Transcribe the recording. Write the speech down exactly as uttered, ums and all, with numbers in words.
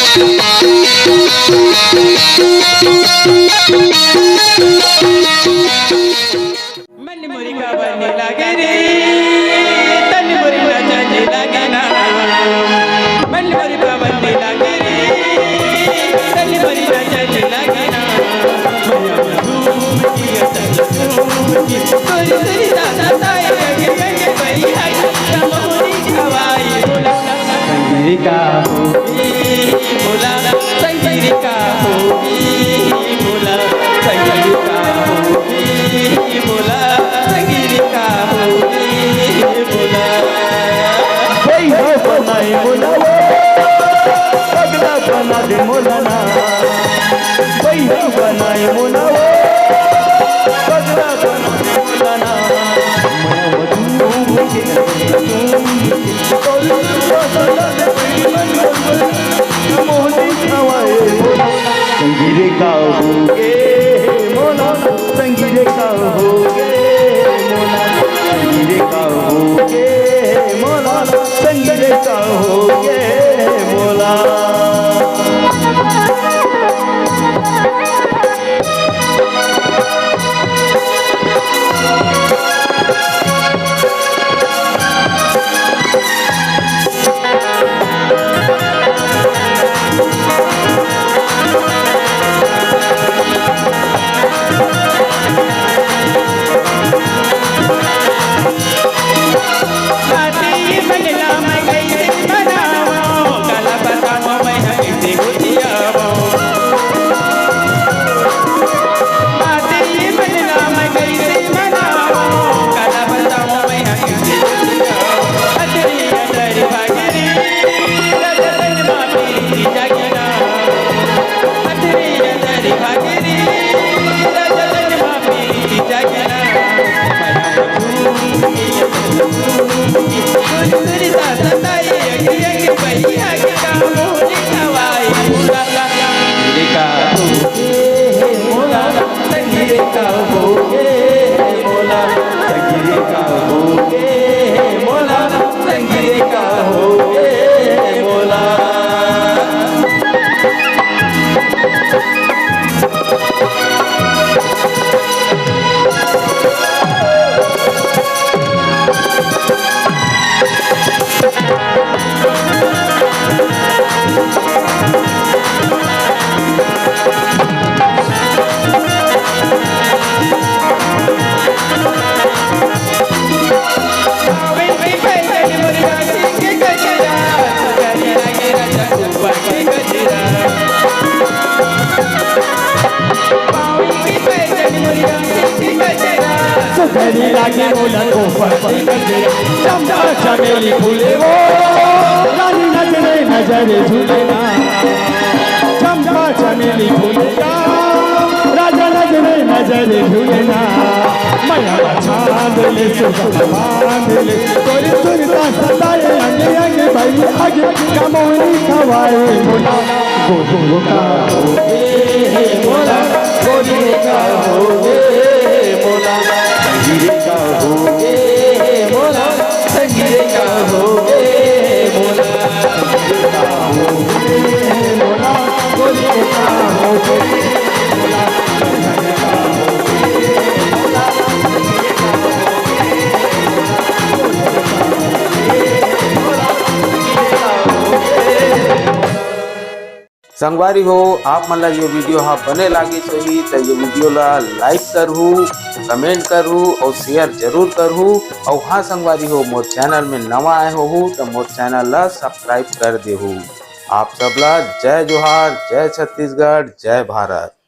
मन मोरी काबर नी लागे रे, तन मोरी नाचा नी लागे ना। मन मोरी काबर नी लागे रे, तन मोरी नाचा नी लागे ना। तोरी तोरी दादा ताई लगे लगे बई हाय, मोरी खवाई बोला। संगीरे का होगे बोला, संगीरे का होगे बोला, संगीरे का होगे बोला, संगीरे का होगे बोला। भैया बनाए मोला वो, पगला बना दे मोला ना। भैया बनाए मोला वो, पगला बना दे मोला ना। मैं वो झूम के, झूम के, संगीरे का होगे मोला, संगीरे का होगे मोला, संगीरे का होगे मोला, संगीरे का होगे मोला। सुधरी लागे मोला कोपर के गजरा, चंपा चमेली फूले वो, रानी नजरे नजरे झूले ना। चंपा चमेली फूले ना, राजा नजरे नजरे झूले ना। मैया चांद ले सुगम बांध ले, तोरी सुरता सताए अंगे अंगे बई आगे, कमोरी खवाए मोला। गोलू का होगे मोला, गोलू का होगे मोला, संगीरे का होगे मोला, संगीरे का होगे मोला, संगीरे का होगे मोला, गोलू का होगे मोला, संगीरे का होगे मोला, संगीरे का होगे मोला, गोलू का होगे मोला, संगीरे का होगे। संगवारी हो, आप मन ला ये video हा बने लागिस होही त ये video ला like करहू, comment करहू और share जरूर करहू। और हाँ संगवारी हो, मोर channel में नवा आए होहू त मोर channel ला subscribe कर देहू। आप सब ला जय जोहार, जय छत्तीसगढ़, जय भारत।